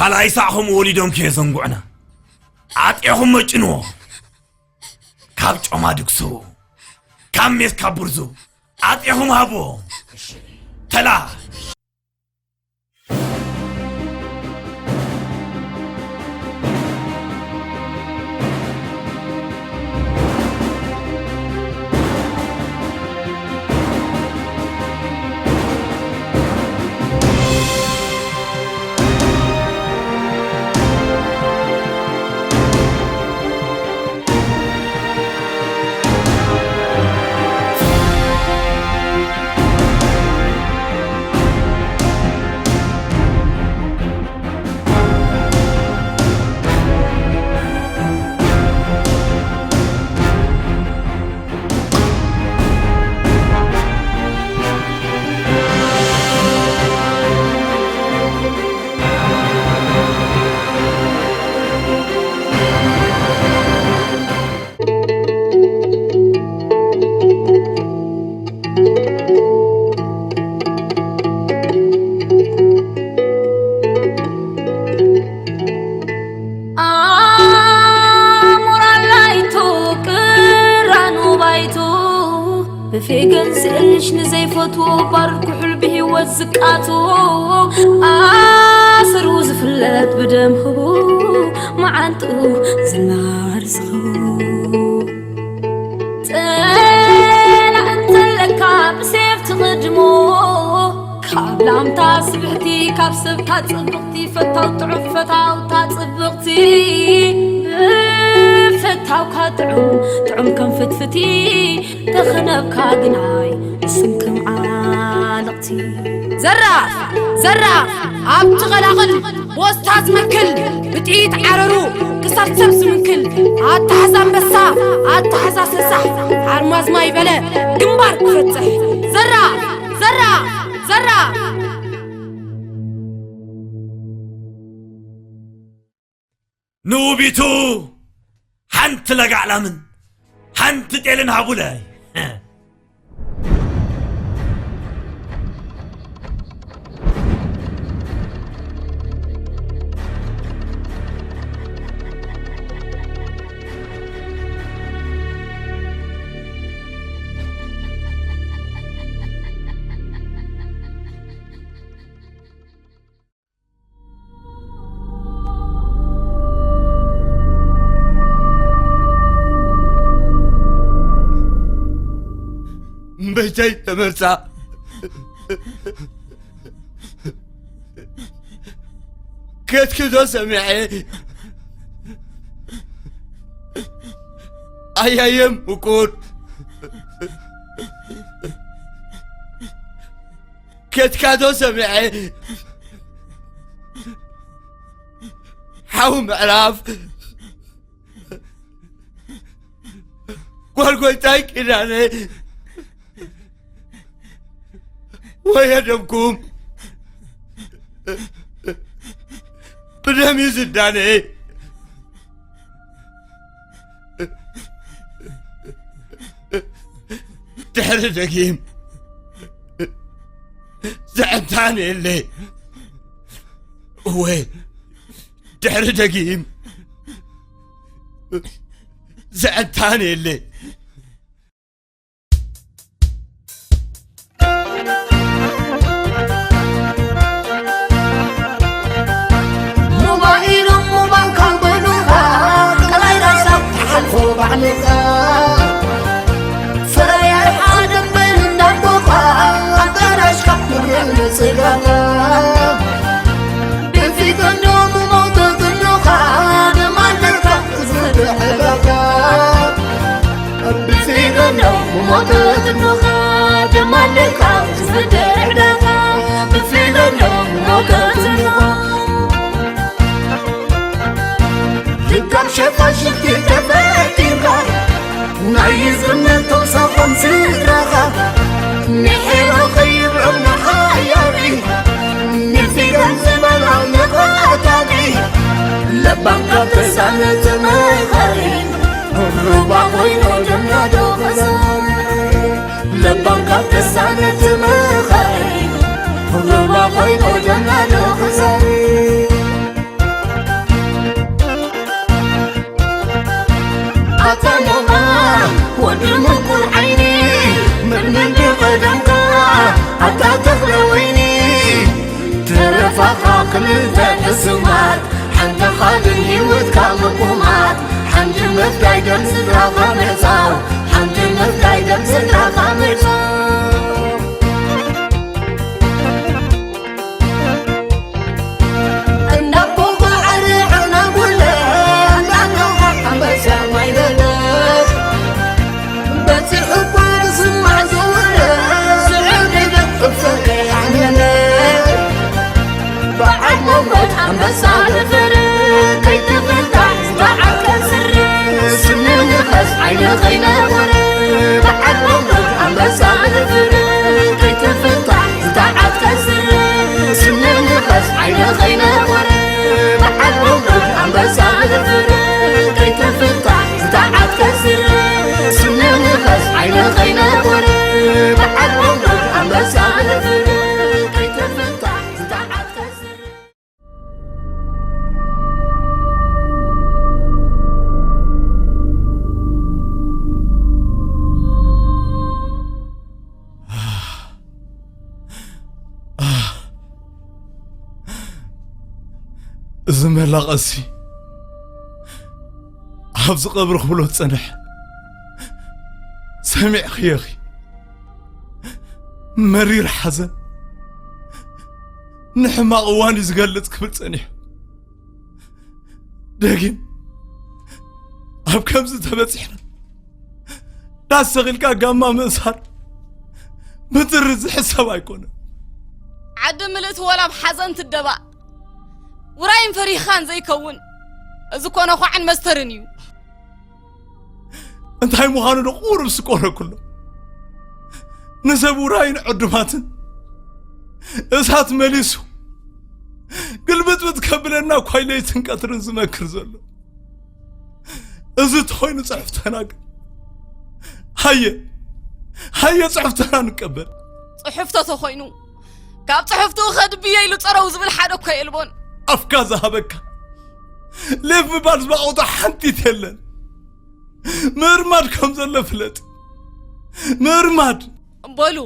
ኣልኣይ ሳዕኹም ወሊዶም ከየዘንጉዕና። ኣጤኹም መጭንዎ። ካብ ጮማ ድግሱ፣ ካብ ሜስ ካብ ብርዙ፣ ኣጤኹም ሃብዎ። ተላ። ኣሞራላይቱ ቅራኑ ባይቱ ብፌገን ስእልሽ ንዘይፈትዎ ባር ኩሕል ብህይወት ዝቃቱ ኣስሩ ዝፍለጥ ብደም ህቡ መዓንጥኡ ዝናር ዝኽቡ ጸላእ እንተለካ ብሴፍ ትቕድሞ ካብ ላምታ ስብሕቲ ካብ ሰብካ ጽብቕቲ ፈታው ጥዑም ፈታውታ ጽብቕቲ ብፈታውካ ጥዑም ጥዑም ከም ፍትፍቲ ተኸነብካ ግናይ እስም ከም ዓለቕቲ ዘራፍ ዘራፍ ኣብቲ ቐላቕል ቦስታ ዝመክል ብጥይት ዓረሩ ክሳብ ሰብ ዝምንክል ኣተሓዛ ኣንበሳ ኣተሓዛ ሰሳሕ ሓርማዝ ማይ በለ ግንባር ክፈትሕ ዘራፍ ዘራፍ ዘራፍ ንውቢቱ ሓንቲ ለጋዕ ላምን ሓንቲ ጤልን ሃቡለይ። በጃይ ተመርጻ ከትክዶ ሰሚዐ ኣያየ ምቁር ከትካዶ ሰሚዐ ሓው ምዕራፍ ጓል ጎይታይ ኪዳነ ወየደምኩም ብደም እዩ ዝዳነ ድሕሪ ደጊም ዘዕንታን የለ እወ ድሕሪ ደጊም ዘዕንታን የለ ሞባይሎም ሞባል ካብ በሉኻ ቀላይ ራሳብ ትሓልፎ ባዕልኻ ፈረያ ሓደ በል እንዳቦኻ ኣዳራሽካ ምብረል ንጽጋኻ ብፊት እንዶ ምሞተ ትኖኻ ደማለካ ዝብዕዳኻ ብፊት እንዶ ምሞተ ትኖኻ ደማለካ ዝብዕዳኻ ብፊት እንዶ ምሞተ ትኖኻ ልካም ሸፋሽፍቲ ተፈጢርካ ናይ ዝምር ተውሳኾም ስድራኻ ንሕሮ ኸይብዖም ንሓያሪ ንፊደል ዝበላ ንቐታሊ ለባም ካብ ተሳነተ መኻሪ ሩባ ኮይኑ ደምናዶ ኸዛሪ ለባም ካብ ተሳነተ መኻሪ ሩባ ኮይኑ ደምናዶ ኸዛሪ ሕስማት ሓንቲ ካልእ ህይወትካ ምቁማት ሓንቲ ምፍዳይ ደም ስድራኻ ምዕጻው ሓንቲ ምፍዳይ ደም ስድራኻ ምዕጻው እዚ መላቐሲ ኣብዚ ቀብሪ ክብሎ ዝጸንሐ ሰሚዕኽዮ ኢኺ። መሪር ሓዘን ንሕማቕ እዋን እዩ ዝገልጽ ክብል ጸኒሑ። ደጊም ኣብ ከምዚ ተበጺሕና ዳስ ሰቒልካ ጋማ ምእሳር ብጥሪ ዝሕሰብ ኣይኮነን። ዓዲ ምልእቲ ወላ ብ ሓዘን ትደባእ። ውራይን ፈሪህኻን ዘይከውን። እዚ ኮነ ኳዕን መስተርን እዩ። እንታይ ምዃኑ ዶ ቁሩብ ስቆረኩሎ። ንሰብ ውራይን ዕዱማትን እሳት መሊሱ ግልብጥብጥ ከብለና እኳ ለይትን ቀትርን ዝመክር ዘሎ። እዚ ተኾይኑ ጽሕፍተና ግን ሃየ ሃየ ጽሕፍተና ንቀበል። ጽሕፍቶ ተኾይኑ ካብ ጽሕፍትኡ ከድብየ ኢሉ ጸረው ዝብል ሓደ እኮ የልቦን። ኣፍካ ዝሃበካ ሌፍ ምባል ዝባቆቶ ሓንቲት የለን። ምእርማድ ከም ዘሎ ፍለጥ። ምእርማድ በሉ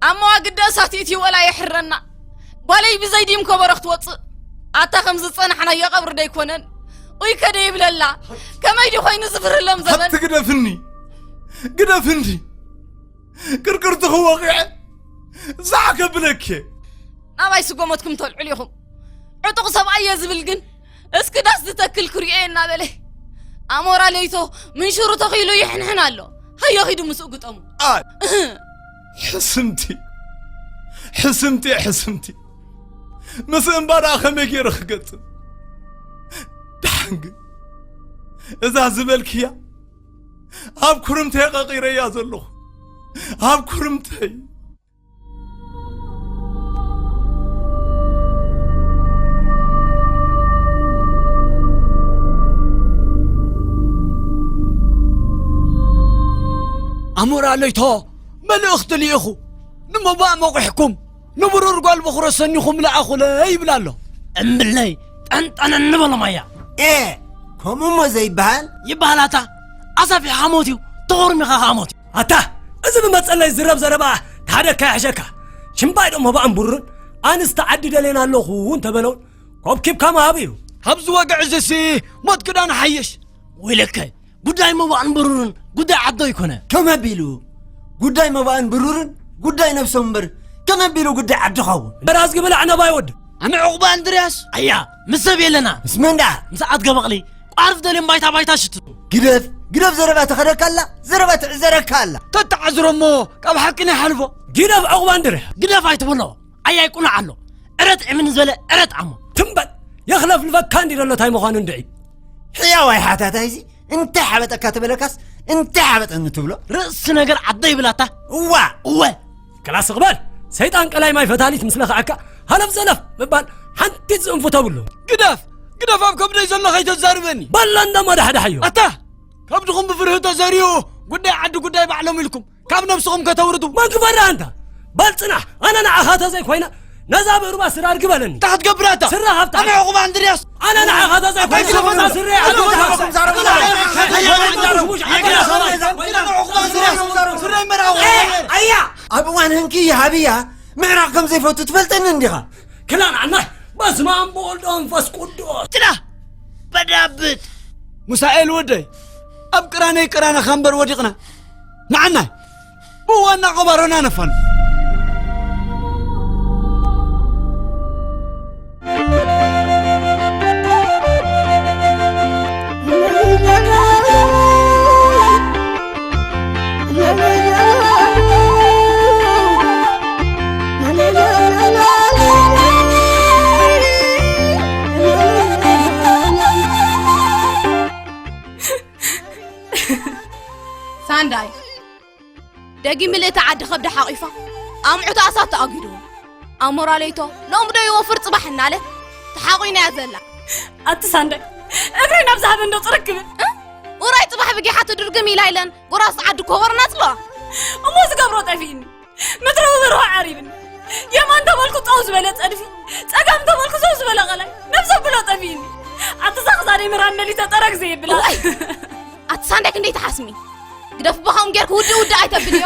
ኣብ መዋግዲ እሳት ኢትዩ ወላ የሕረና። ጓለይ ብዘይ ዲም ከበሮ ክትወፅእ ኣታ ከም ዝፀናሕናዮ ቀብሪ ደይኮነን ኡይ ከደ ይብለላ። ከመይ ዲ ኮይኑ ዝፍርሎም ዘበን። ሃብቲ ግደፍኒ ግደፍኒ ቅርቅርትኺ ወቒዐ ዛዕ ከብለኪ። ናባይ ስጎመትኩም ተልዕሉ ኢኹም። ዕጡቕ ሰብኣይ እየ ዝብል ግን እስኪ ዳስ ዝተክል ክሪኦ እናበለ ኣሞራ ለይቶ ምንሽሩ ተኺሉ ይሕንሕን ኣሎ። ሃዮ ኺዱ ምስኡ ግጠሙ። ኣይ ሕስምቲ ሕስምቲ ሕስምቲ ምስ እምባ ደኣ ከመይ ገይረ ክገጥም? ደሓን ግን እዛ ዝበልክያ ኣብ ኩርምተይ ቀቒረያ ዘለኹ ኣብ ኩርምተይ። ኣሞራ ለይቶ መልእኽቲ ልኢኹ ንመባእ መቑሕኩም ንብሩር ጓል በኹረ ሰኒኹም ለኣኹለ ይብል ኣሎ። እምብለይ ጠንጠነ ንበሎም ኣያ። ኤ ከምኡ እሞ ዘይበሃል። ይበሃል ኣታ ኣሳፊሕኻ ሞት እዩ ተኾርሚኻ ኸዓ ሞት እዩ። ኣታ እዚ ብመጸለይ ዝረብ ዘረባ ተሃደካ ይሕሸካ። ሽምባይ ዶ መባእን ብሩርን ኣንስቲ ዓዲ ደልየን ኣለኹ እንተበለውን ኮብኪብካ ምሃብ እዩ። ካብዚ ወግዒ እዚሲ ሞት ክዳን ሓይሽ። ወይለከ ጉዳይ መባእን ብሩርን ጉዳይ ዓዶ ኣይኮነ። ከመ ቢሉ ጉዳይ መባእን ብሩርን ጉዳይ ነብሶም እምበር ከመ ቢሉ ጉዳይ ዓዲ ኸውን። በራዝጊ ብላዕ ነባይ ወዲ። ኣነ ዑቕባ እንድርያስ። ኣያ ምስ ሰብ የለና። ምስ መን ደኣ? ምስ ኣድገ በቕሊ ቋርፍ ደልዮም ባይታ ባይታ ሽትቱ። ግደፍ ግደፍ ዘረባ ተኸደካ ኣላ ዘረባ ትዕዘረካ ኣላ። ተተዓዝሮ እሞ ካብ ሓቂ ናይ ሓልፎ። ግደፍ ዑቕባ እንድርያስ። ግደፍ ኣይትበሎ። ኣያይ ቁኑዕ ኣሎ ዕረ ጥዒምኒ ዝበለ ዕረ ጥዓሞ። ትም በል የኽለፍልፈካ እንዲ ዘሎ ታይ ምዃኑ እንድዒ። ሕያዋይ ሓታታይዚ እንታይ ሓበጠካ ትበለካስ እንታይ ሓበጠኒ ትብሎ። ርእሲ ነገር ዓደይ ይብላታ። እዋ እወ ክላ ስቕ በል ሰይጣን ቀላይ ማይ ፈታሊት ምስ ነኽኣካ ሃለፍ ዘለፍ ምባል ሓንቲ ዝጽንፉ ተብሉ። ግደፍ ግደፍ ኣብ ከብደይ ዘሎ ከይተዛርበኒ። በላ እንዳ ማዳሕዳሕ እዮ። ኣታ ከብድኹም ብፍርሂ ተዘርኡ ጉዳይ ዓዲ ጉዳይ ባዕሎም ኢልኩም ካብ ነብስኹም ከተውርዱ መን ክፈርህ ኣንታ በል ጽናሕ ኣነ ንዓኻ ተዘይኮይነ ነዛ ብእርባ ስራር ግበለኒ እንታይ ክትገብር ኣታ ስራ ሃብታ ኣነ ዕቑባ እንድርያስ ኣነ ንዓኻ ተዘይኮይነ ኣታ ስራ ኣታ ኣያ ኣብ እዋን ህንኪ ይሃብያ ምዕራቕ ከም ዘይፈቱ ትፈልጠኒ እንዲኻ ክላን ዓና በስመ አብ ወወልድ ወመንፈስ ቅዱስ። ትላ በዳብት። ሙሳኤል ወደይ፣ ኣብ ቅራነይ ቅራነኻ እምበር ወዲቕና። ንዓናይ ብዋና ቆባሮና ነፋን። ሳንዳይ፣ ደጊም ምልእቲ ዓዲ ከብዳ ሓቒፋ ኣምዑታ እሳት ተኣጒድዎ። ኣሞራለይቶ ሎም ዶ ይወፍር ጽባሕ እናለት ተሓቑና እያ ዘላ። ኣቲ ሳንዳይ፣ እግረይ ናብ ዝሃበ እንዶ ጽርግ ክብል። እ? ውራይ ጽባሕ ብጊሓ ትድርግም ኢላ ኢለን ጎራስ ዓዲ ኮበርና ትለዋ። እሞ ዝገብሮ ጠፊእኒ። ምድሪ ብበርሆ ዓሪብኒ። የማን ተበልኩ ጠው ዝበለ ጸድፊ፣ ጸጋም ተበልኩ ሰው ዝበለ ቀላይ። ነብሰ ብሎ ጠፊእኒ። ኣቲ ዛኽዛሪ ምራን መሊተ ጠረግ ዘይብላ። እዋይ! ኣቲ ሳንዳይ ክንደይ ትሓስሚ? ግደፍ ብኻም ጌርክ ውዲ ውዲ ኣይተብልዮ።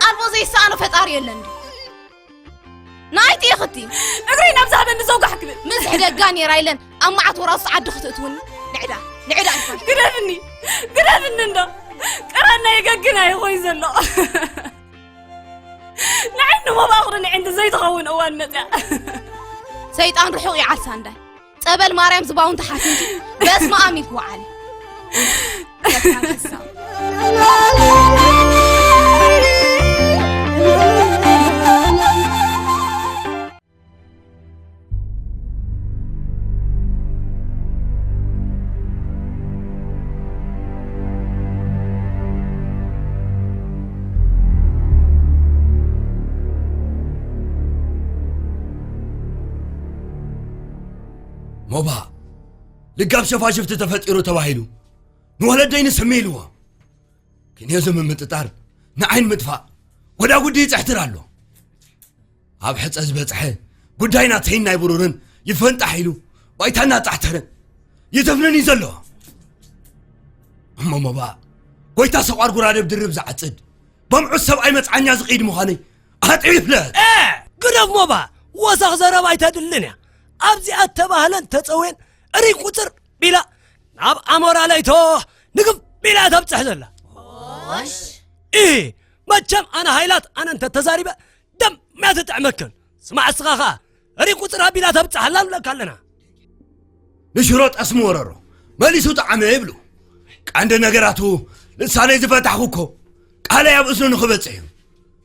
ኣልቦ ዘይሰኣኖ ፈጣሪ የለን ድዩ? ንኣይቲ ኢኽቲ። እግረይ ናብ ዝሃበኒ ዘውጋሕ ክብል። ምስ ሕደጋ ነይራ ኢለን ኣብ መዓት ወራውስ ዓዲ ክትእትውኒ። ንዕዳ፣ ንዕዳ ኣይፋል። ግደፍኒ፣ ግደፍኒ እንዶ። ቅራና የገግና ይኾይ ዘሎ። ንዓይ ንመባእኽሪ ንዕንቲ ዘይትኸውን እዋን መጽያ። ሰይጣን ርሑቕ ይዓል ሳንዳይ። ጸበል ማርያም ዝባውን ተሓቲምኪ በስመ ኣብ ኢልኪ ወዓሊ። ሞባ፣ ልጋብ ሸፋሽፍቲ ተፈጢሩ ተባሂሉ ንወለደይ ንስሚ ኢልዎ። ክንዮዚ ምምጥጣር ንዓይን ምጥፋእ ወዳጉዲ ይጽሕትር ኣሎ። ኣብ ሕጸ ዝበጽሐ ጉዳይ ናተይን ናይ ብሩርን ይፈንጣሕ ኢሉ ባይታ እናጻሕተረ ይትፍንን እዩ ዘሎ። እሞ ሞባ፣ ጎይታ ሰቋር ጉራደብ ድርብ ዝዓጽድ በምዑት ሰብኣይ መጽዓኛ ዝኸይድ ምዃነይ ኣጥቢብ ፍለጥ። እ፣ ግደፍ ሞባ፣ ወሰኽ ዘረባ ኣይተድልን እያ። ኣብዚኣ ተባህለን ተጸውየን እሪ ቁጽር ቢላ ናብ ኣሞራ ለይቶ ንግፍ ቢላ ተብጽሕ ዘላ። ኦሽ። ኢ፣ መቸም ኣነ ሃይላት ኣነ እንተ ተዛሪበ ደም እያ ትጥዕመክን። ስማዕ እስኻ ኸኣ እሪ ቁጽር ኣቢላ ተብጽሕ ኣላ ንብለካ ኣለና። ንሽሮ ጠስሚ ወረሮ መሊሱ ጠዓመ ይብሉ። ቀንዲ ነገራቱ ልሳነይ ዝፈታሕኩ እኮ ቃለይ ኣብ እዝኑ ንኽበጽሕ እዩ።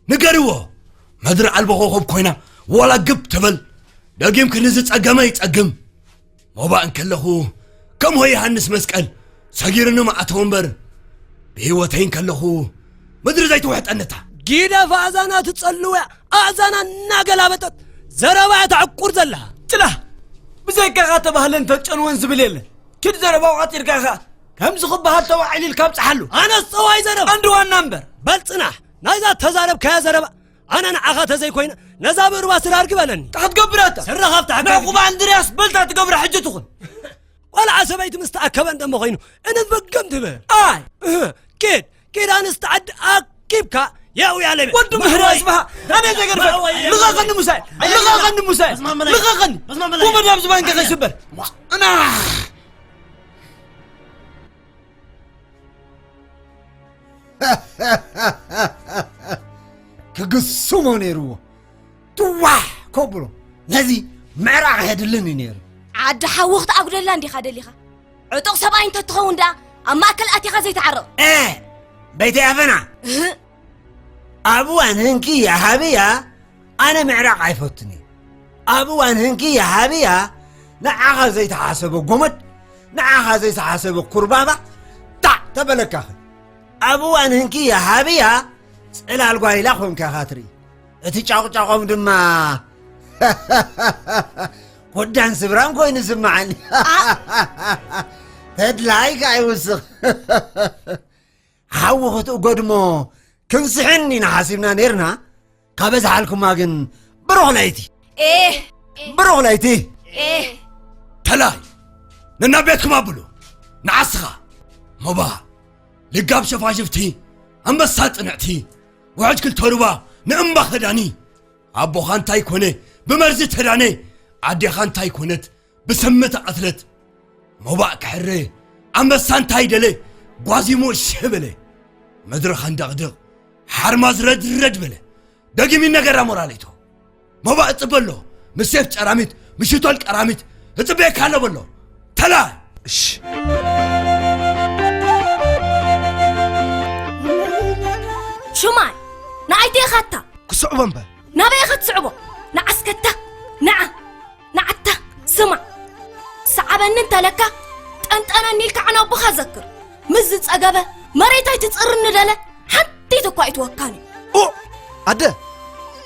ንገርዎ፣ ምድሪ ኣልቦ ኮኾብ ኮይና ዋላ ግብ ትበል። ደጊም ክንዚ ጸገመ ይጸግም። ሞባእ እንከለኹ ከም ሆይ ዮሃንስ መስቀል ሰጊርኒ መኣተው እምበር፣ ብህይወተይ እንከለኹ ምድሪ ዘይትውሕጠነታ። ጊደፍ ኣእዛና ትጸልው እያ፣ ኣእዛና እናገላበጠት ዘረባ እያ ተዕቁር ዘላ። ጭላ፣ ብዘይካኻ ተባህለን ተጨንወን ዝብል የለን። ኪድ ዘረባው ቀጺርካ ኢኻ። ከምዚ ክበሃል ተዋዒል ኢልካ ኣብጽሓሉ። ኣነስ ጸዋይ ዘረባ። ቀንዲ ዋና እምበር። በል ጽናሕ፣ ናይዛ ተዛረብካያ ዘረባ ኣነ ንዓኻ ተዘይኮይነ ነዛ ብእርባ ስራር ግበለኒ። እንታይ ክትገብር ኣታ? ስረ ካብታ ሓካይት። ንዕቑባ እንድርያስ በልታ ትገብራ ሕጂ ትኹን። ቆልዓ ሰበይቲ ምስ ተኣከበ እንደሞ ኮይኑ እንበገም ትብል። ኣይ። እህ፣ ኪድ፣ ኪድ ኣንስቲ ዓዲ ኣኪብካ የእውያ ለይበል። ወዲ ምህር ኣስብሃ፣ ኣነ ዘገርፈ። ማእወይ። ልቐቐኒ ሙሳይ፣ ልቐቐኒ ሙሳይ፣ በስመ አብ መላእክት። ልቐቐኒ። በስመ አብ መላእክት። ውመድ ኣብ ዝባንካ ከይስበር። እና ክግስሞ ነይርዎ። ትዋሕ ከብሎ ነዚ ምዕራቕ የድልን እዩ ነይሩ። ዓዲ ሓዊ ክትኣጉደላ እንዲኻ ደሊኻ? ዕጡቕ ሰብኣይ እንተትኸውን ደኣ ኣብ ማእከል ኣቲኻ ዘይትዓርቕ። እ፣ በይቲ ኣፈና። እህ። ኣብ እዋን ህንኪ የሃብያ ኣነ ምዕራቕ ኣይፈቱን እየ። ኣብ እዋን ህንኪ የሃብያ ንዓኻ ዘይተሓሰበ ጎመድ፣ ንዓኻ ዘይተሓሰበ ኩርባባ፣ ታዕ ተበለካኸ። ኣብ እዋን ህንኪ የሃብያ ጽላል ጓይላ ኾንካ ኢኻ ትርኢ። እቲ ጫቑጫቖም ድማ ኮዳን ስብራን ኮይኑ ዝስምዓኒ። ኣ- ተድላይ ከኣ ይውስኽ። ሓዊ ክትእጎ ድሞ ክንስሕን ኢና ሓሲብና ነይርና። ካብ በዝሓልኩማ ግን ብሩኽ ለይቲ። ኤህ! ብሩኽ ለይቲ። ኤህ! ተላይ! ነናብ ቤትኩም ኣብሉ። ንዓስኻ ሞባ፣ ልጋብ ሸፋሽፍቲ፣ ኣንበሳ ጽንዕቲ፣ ውሕጅ ክልተ ሩባ ንእምባ ኸዳኒ። ኣቦኻ እንታይ ኮነ ብመርዚ ተዳነ፣ ኣዴኻ እንታይ ኮነት ብስምቲ ኣትለት። ሞባእ ክሕረ ኣንበሳ እንታይ ደለ ጓዚሙ ሽህ በለ። ምድሪ ኸንደቕድቕ ሓርማዝ ረድረድ በለ። ደጊም ይነገር ኣሞራ ለይቶ። ሞባእ እጽበ ኣሎ ምስ ሴፍ ጨራሚት ምሽቶል ቀራሚት እጽበየካ ኣሎ በሎ። ተላ እሺ። ሽማይ ንኣይቴኻታ ክስዕቦ እምበር ናበይ ኢኻ ትስዕቦ? ንዓስከታ ንዓ ንዓታ ስማዕ፣ ሰዓበኒ እንተለካ ጠንጠነኒ ኢልካ ዕናቡኻ ዘክር። ምስ ዝጸገበ መሬት ኣይትጽርኒ ደለ ሓንቲት እኳ ኣይትወካን እዩ። ኡ ኣደ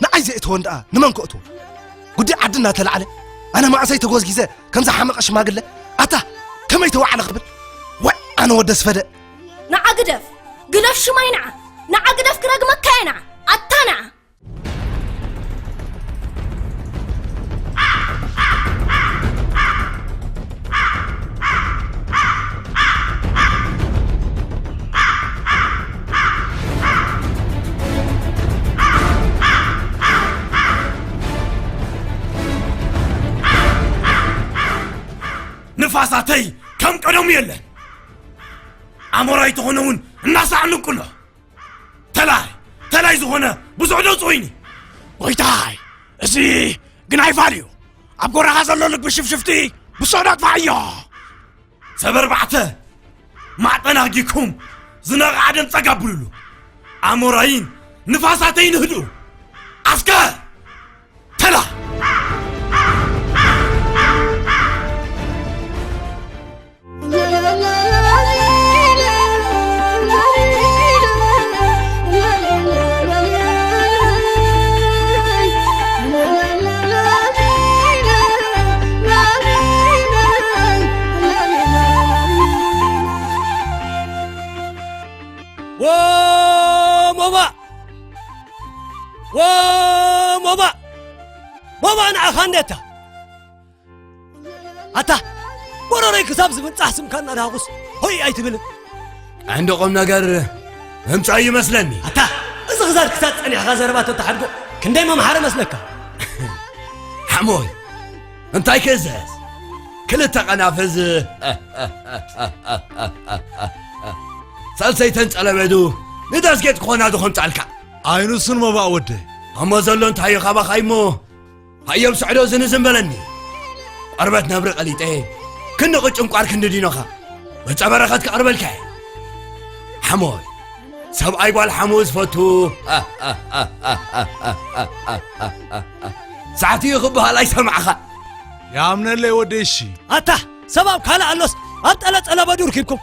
ንዓይ ዘእትወን ደኣ ንመን ከእትዎ? ጉዳይ ዓዲ እናተላዕለ ኣነ መዓሰይ ተጎዝጊዘ ከምዚ ሓመቐ ሽማግለ ኣታ ከመይ ተዋዕለ ክብል ዋይ ኣነ ወደ ስፈደ ንዓ ግደፍ ግደፍ ሽማይ ንዓ ንዓ ግደፍ ክረግመካ እየ ንዓ ኣታ ንዓ ንፋሳተይ ከም ቀደሙ የለን። ኣሞራይ ተኾነ እውን እናሳዕንቁ ኣሎ። ተላይ ተላይ ዝኾነ ብዙሕ ዶ ጽውይኒ። ጎይታይ፣ እዚ ግን ኣይፋል እዩ። ኣብ ጎራኻ ዘሎ ልግቢ ሽፍሽፍቲ ብሶዶ ኣጥፋኣዮ። ሰብ ኣርባዕተ ማዕጠን ኣጊኩም ዝነቕዓ ደም ጸጋብሉሉ። ኣሞራይን ንፋሳተይን ህድኡ። ኣስከር ተላ። ሞባእ ሞባእ ሞባእ ንዓኻ እንዴታ ኣታ ጎረረይ ክሳብ ዝብንጻሕ ስምካ እናዳሃጉስ ሆይ ኣይትብልን። ቀንዲ ቁም ነገር ምምጻእ እዩ መስለኒ። ኣታ እዚ ክሳድ ክሳድ ጸኒሕካ ዘረባ ተተሓድጎ ክንደይ መምሓረ መስለካ። ሓሞይ እንታይ ክእዘዝ ክልተ ቀናፍዝ ሳልሰይተን ጸለበዱ ንደስጌጥ ክኾና ዶ ከምጻልካ። ኣይንሱን መባእ ወደይ። እሞ ዘሎ እንታይ እዩ ካባኻ እሞ ሃየብ ስዕዶ ዝንዝም በለኒ። ቆርበት ነብሪ ቀሊጠ ክንዲ ቅጭም ቋር ክንዲ ዲኖኻ ገጸ በረኸት ክቕርበልካ እየ። ሓሞይ ሰብኣይ ጓል ሓሙ ዝፈቱ ሳዕቲ እዩ ክበሃል ኣይሰማዕኻን። ይኣምነለይ ወደይ እሺ። ኣታ ሰብ ኣብ ካልእ ኣሎስ ኣብ ጠለጸለበዱ ርኪብኩም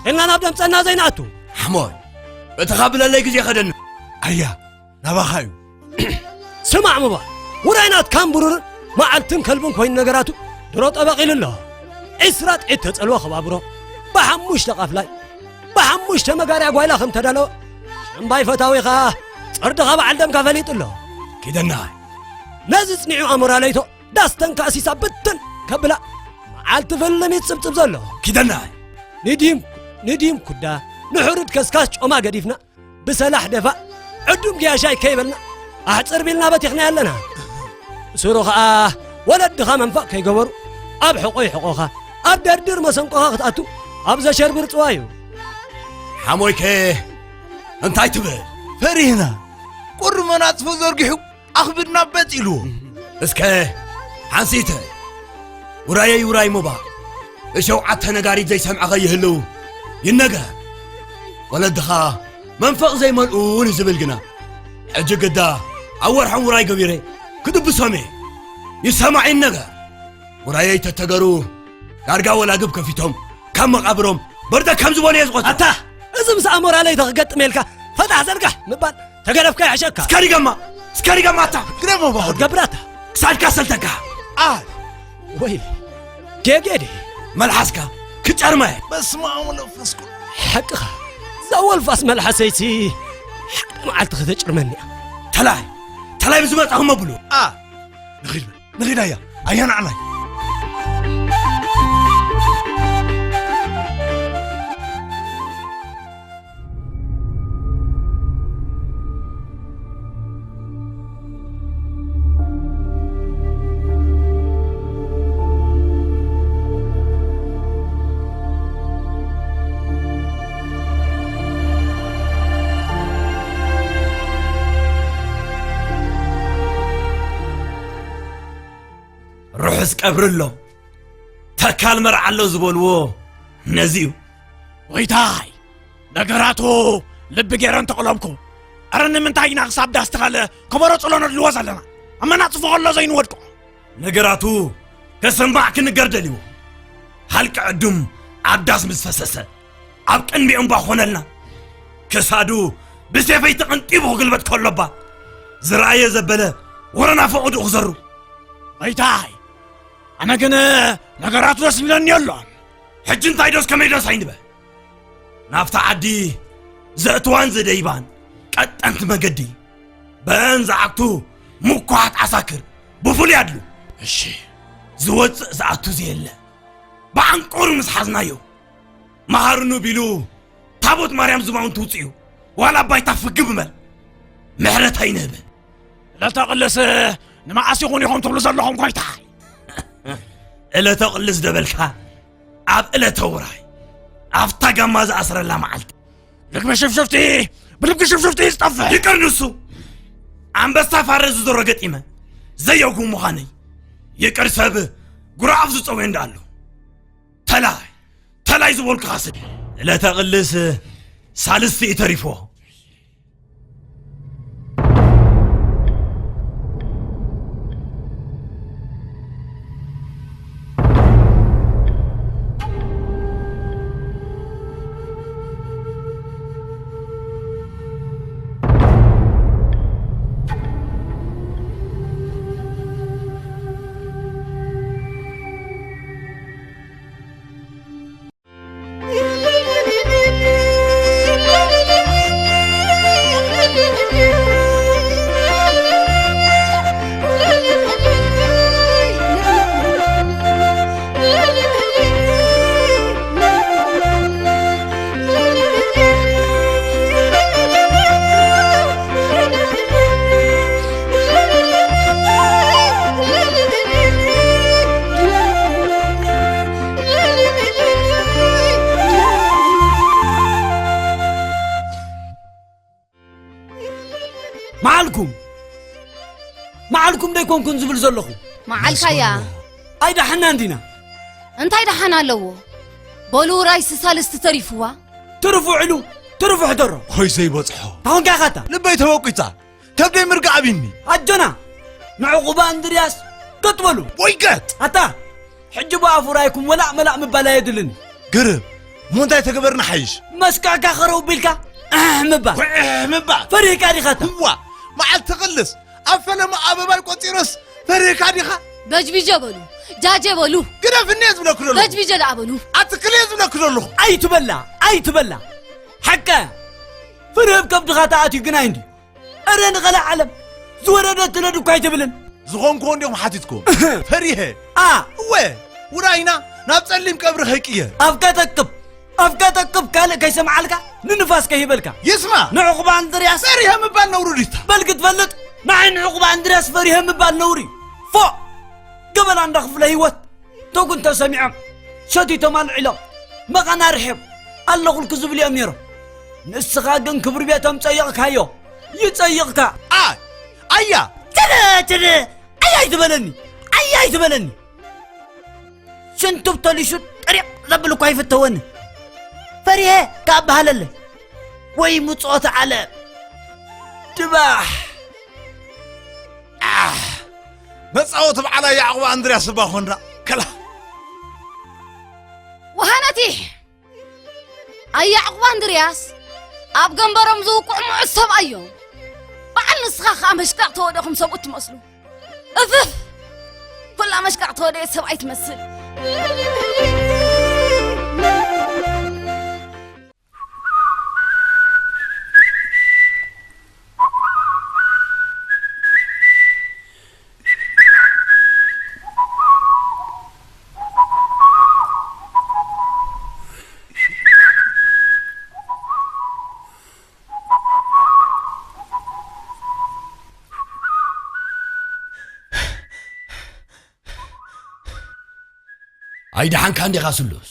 ኢልና ናብ ደምጸና ዘይንኣቱ። ሓሞይ በተኻ ብለለይ ግዜ ኸደኒ። ኣያ ናባኻ እዩ። ስማዕ ምባ ውራይ ናትካን ብሩርን መዓልትን ከልብን ኮይኑ ነገራቱ ድሮ ጠበቕ ኢሉ ኣሎ። ዒስራ ጥዒት ተጸልወ ከባብሮ ብሓሙሽተ ቃፍላይ ብሓሙሽተ መጋርያ ጓይላ ከም ተዳለወ ሸምባይ ፈታዊኻ ጸርድኻ በዓል ደምካ ፈሊጡ ኣሎ። ኪደና ነዚ ጽኒዑ ኣሞራ ለይቶ ዳስተን ካእሲሳ ብትን ከብላ መዓልቲ ፍልም ይጽብጽብ ዘሎ። ኪደና ንዲም ንዲም ኩዳ ንሕሩድ ከስካስ ጮማ ገዲፍና ብሰላሕ ደፋእ ዕዱም ግያሻይ ከይበልና ኣሕጽር ቢልና በቲኽና ኣለና። ስሩ ኸኣ ወለድኻ መንፈቕ ከይገበሩ ኣብ ሕቖ ይሕቖኻ ኣብ ደርድር መሰንቆኻ ክትኣቱ ኣብ ዘሸርብር ጽዋ እዩ። ሓሞይከ እንታይ ትብል? ፈሪህና ቁሪ መናጽፉ ዘርጊሑ ኣኽብድና በጥ ኢልዎ። እስከ ሓንሲተ ውራየይ ውራይ ሞባ እሸውዓተ ነጋሪት ዘይሰምዐ ኸይህልው ይነገር። ወለድኻ መንፈቕ ዘይመልኡ ንዝብል ግና ሕጂ ግዳ ኣብ ወርሖም ውራይ ገቢረ ክድብሶም እየ። ይሰማዕ ይነገር። ውራየይ ተተገሩ ዳርጋ ወላግብ ከፊቶም ካብ መቓብሮም በርደ ከም ዝበሉ እየ ዝቆጽሮ። ኣታ እዚ ምስ ኣሞራ ለይተ ክገጥም ኢልካ ፈታሕ ዘርጋሕ ምባል ተገደፍካ ይሕሸካ። እስከ ሪገማ እስከ ሪገማ ኣታ ግረሞ ባህሉ ገብራታ ክሳድካ ሰልተካ ኣይ ወይ ጌጌ ድየ መልሓስካ ክጨርመ በስመ ኣብ ወወልድ ወመንፈስ ቅዱስ ሓቅኻ እዛ ወልፋስ መልሓሰይሲ ሓደ መዓልቲ ከተጭርመኒ እያ። ተላይ ተላይ ብዝመጻኹም ኣብሉ ኣ ንኺድ በል ንኺድ ኣያ ኣያ ንዓናይ ሕስ ቀብሪ ኣሎ፣ ተካል መርዓ ኣሎ ዝበልዎ ነዚ እዩ። ጎይታይ፣ ነገራቱ ልቢ ገይረ እንተቕለምኩ፣ ኣረ ንምንታይ ኢና ክሳብ ዳስ ተኻለ ከበሮ ጽሎ ነድልዎ ዘለና? ኣብ መናጽፎ ከሎ ዘይንወድቆ? ነገራቱ ከሰማዕ ክንገር ደልዎ። ሃልቂ ዕዱም ኣብ ዳስ ምስ ፈሰሰ፣ ኣብ ቅድሚኦም እምባ ኾነልና። ክሳዱ ብሴፈይ ተቐንጢቡ ክግልበጥ ከሎባ፣ ዝረኣየ ዘበለ ወረና ፈቐዱ ክዘሩ። ጎይታይ፣ ኣነ ግን ነገራቱ ደስ ኢለኒ የሎን። ሕጂ እንታይ ዶስ ከመይ ዶስ ኣይንበል። ናብታ ዓዲ ዘእትዋን ዘደይባን ቀጠንቲ መገዲ፣ በን ዝዓግቱ ምኩሓት ዓሳክር ብፍሉይ ኣድሉ። እሺ። ዝወፅእ ዝኣቱ ዘየለ፣ ብዓንቁር ምስ ሓዝናዮ፣ መሃርኑ ቢሉ ታቦት ማርያም ዝባውን ትውፅኡ፣ ዋላ ባይታ ፍግብ በል። ምሕረት ኣይንህብን። ዕለተ ቅልስ ንመዓስ ይኹን ኢኹም ትብሉ ዘለኹም ጎይታይ? ዕለተ ቅልስ ደበልካ፣ ኣብ ዕለተ ውራይ፣ ኣብታ ጋማ ዝኣስረላ መዓልቲ። ልግቢ ሽፍሽፍቲ ብልግቢ ሽፍሽፍቲ ዝጠፍእ። ይቅር ንሱ። ኣንበሳ ፋረ ዝዞሮ ገጢመ ዘየጉ ምዃነይ። ይቅር ሰብ ጉራፍ ዝጸውየ እንዳኣሉ። ተላይ፣ ተላይ ዝበልኩኻ ስብ። ዕለተ ቅልስ ሳልስቲ እዩ ተሪፎ። መዓልኩም፣ መዓልኩም ደይኮንኩን ዝብል ዘለኹ። መዓልካያ። ኣይደሓናን ዲና? እንታይ ደሓን ኣለዎ? በሉ ውራይ ስሳልስቲ ተሪፍዋ። ትርፉ ዕሉ፣ ትርፉ ሕደሮ። ሆይ ዘይበጽሖ። ታወንካ ኢኻታ። ልበይ ተወቂጻ። ከብደይ ምርጋዕ ኣቢኒ። ኣጆና፣ ንዕቑባ እንድርያስ ገጥ በሉ። ወይ ገጥ! ኣታ፣ ሕጂ ብኣፉ ራይኩም ወላእ መላእ ምባል ኣየድልን። ግርም፣ እሞ እንታይ ተገበርና ሓይሽ? መስቀዕካ ኸረው ቢልካ፣ ኣሕ ምባል። ወይ ኣሕ ምባል። ፈሪህካ ዲኻታ? እዋ፣ መዓልቲ ክልስ፣ ኣብ ፈለማ ኣበባይ ቆጺሮስ፣ ፈሪህካ ዲኻ? በጅቢጀ በሉ፣ ጃጀ በሉ። ግደፍኒ እየ ዝብለኩ ዘለኹ። በጅቢጀ ደኣ በሉ። ኣትክል እየ ዝብለኩ ዘለኹ። ኣይትበላ፣ ኣይትበላ። ሓቀ፣ ፍርህ ኣብ ከብድኻ ተኣትዩ ግናይ እንድዩ። እረ ንቐልዕ ዓለም ዝወረደ ትለድ እኳ ኣይትብልን። ዝኾንክዎ እንዲኹም ሓቲትኩም። ፈሪሀ። ኣ። እወ፣ ውራይና ናብ ጸሊም ቀብሪ ከይቅየር። ኣፍካ ጠቅብ፣ ኣፍካ ጠቅብ ካልእ ከይሰምዓልካ፣ ንንፋስ ከይበልካ። ይስማ። ንዕቑባ እንድርያስ። ፈሪሀ ምባል ነውሪ ዲታ? በል ክትፈልጥ፣ ንዓይ ንዕቑባ እንድርያስ ፈሪሀ ምባል ነውሪ። ፎእ! ገበላ እንዳ ክፍለ ህይወት። ተጉን ተሰሚዖም፣ ሸቲቶም ኣልዒሎም፣ መቓን ኣርሒም ኣለኹልኪ ዝብሉ እዮም ነይሮም። ንስኻ ግን ክብሪ ቤቶም ጸይቕካዮ፣ ይጸይቕካ። ኣይ፣ ኣያ! ትደ፣ ትደ፣ ኣያ ኣይትበለኒ፣ ኣያ ኣይትበለኒ። ሽንቱ ተሊሹ ጥሪቕ ዘብል እኳ ይፍተወኒ። ፈሪሄ ከኣ በሃለለይ። ወይ ምጽኦት ዓለም። ድባሕ! ኣሕ! መጻወቲ በዓል ያዕቆብ ኣንድርያስ እባ ኾንና። ከላ። ወሃነቲ! ኣያዕቑብ ኣንድርያስ ኣብ ገንበሮም ዝውቅዑ ምዑት ሰብኣይ እዮም። በዓል ንስኻ ኸኣ መሽቃቕ ተወደኹም ሰብኡት ትመስሉ። እፍፍ! ኩላ መሽቃቕ ተወደየት ሰብኣይ ትመስል። ኣይደሓንካን ዲኻ ስሉስ?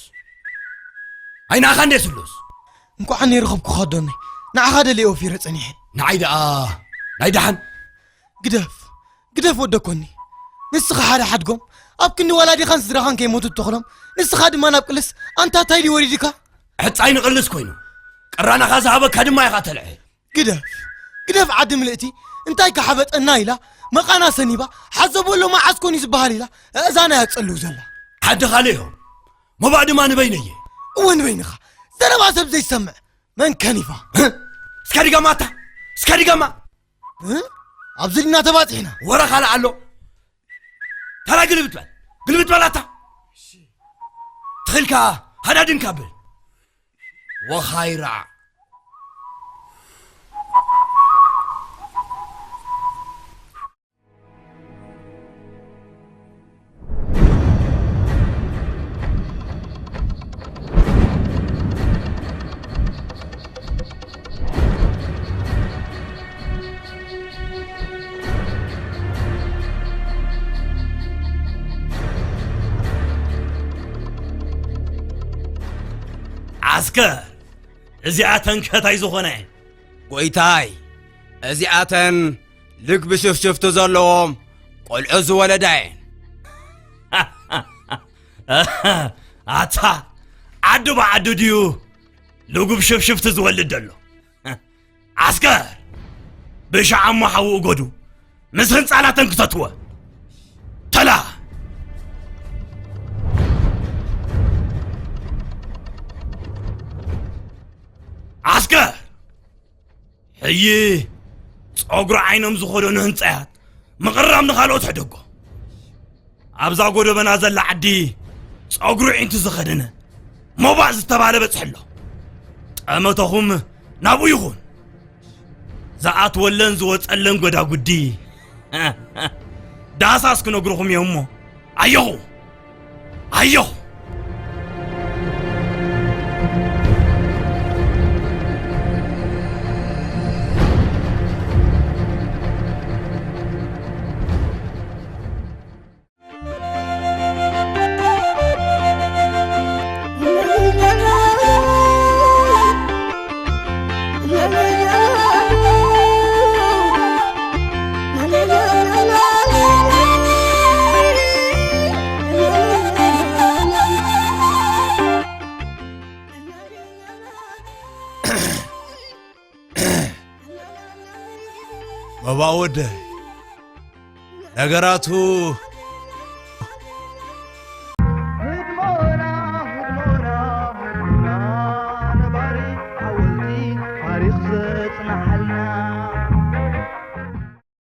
ኣይነኣኻን ዲየ ስሉስ? እንኳዕ ነይረኸብኩኻ ኣዶናይ፣ ንዓኻ ደልየ ወፊረ ጸኒሐ። ንዓይ ደኣ ናይ ደሓን። ግደፍ፣ ግደፍ ወደ ኮኒ። ንስኻ ሓደ ሓድጎም፣ ኣብ ክንዲ ወላዲኻን ስድራኻን ከይሞቱ ተኽሎም፣ ንስኻ ድማ ናብ ቅልስ ኣንታ ታይ ድዩ ወሪድካ? ሕጻይ ንቕልስ ኮይኑ፣ ቅራናኻ ዝሃበካ ድማ ኢኻ ተልዐ። ግደፍ፣ ግደፍ ዓዲ ምልእቲ፣ እንታይ ከሓበጠና ኢላ፣ መቓና ሰኒባ፣ ሓዘቦሎ መዓስ ኮን እዩ ዝበሃል ኢላ፣ ኣእዛና እያ ትጸልው ዘላ። ዓዲ ካልእ እዮም፣ መባእ ድማ ንበይነየ። እወ ንበይንኻ፣ ዘረባ ሰብ ዘይሰምዕ፣ መን ከኒፋ? እስከ ድገማ ኣታ፣ እስከ ድገማ። እ? ኣብዚ ድና ተባጺሕና። ወረ ካልእ ኣሎ። ተራ ግልብጥ በል፣ ግልብጥ በል ኣታ። ትኽልካ ሃዳድን ካብል። ወኻይራ። ዓስከር፣ እዚኣተን ከታይ ዝኾነ? ጎይታይ፣ እዚኣተን ልግቢ ሽፍሽፍቲ ዘለዎም ቆልዑ ዝወለዳ እየን። ኣታ፣ ዓዲ ብዓዲ ድዩ ልጉብ ሽፍሽፍቲ ዝወልድ ዘሎ? ዓስከር፣ ብሻዕ እሞ ሓዊ እጎዱ፣ ምስ ህንጻላተን ክተትወ። ተላ። ዓስከር፣ ሕዪ ጸጉሪ ዓይኖም ዝኸደኑ ህንጻያት ምቕራብ ንኻልኦት ሕደጎ። ኣብዛ ጎደበና ዘላ ዓዲ ጸጉሪ ዒንቱ ዝኸደነ ሞባእ ዝተባለ በጽሕሎ። ጠመተኹም ናብኡ ይኹን። ዝኣትወለን ዝወጸለን ጎዳጉዲ ዳሳስ ክነግርኹም እዮም እሞ ኣየኹ፣ ኣየኹ። መባወደ ነገራቱ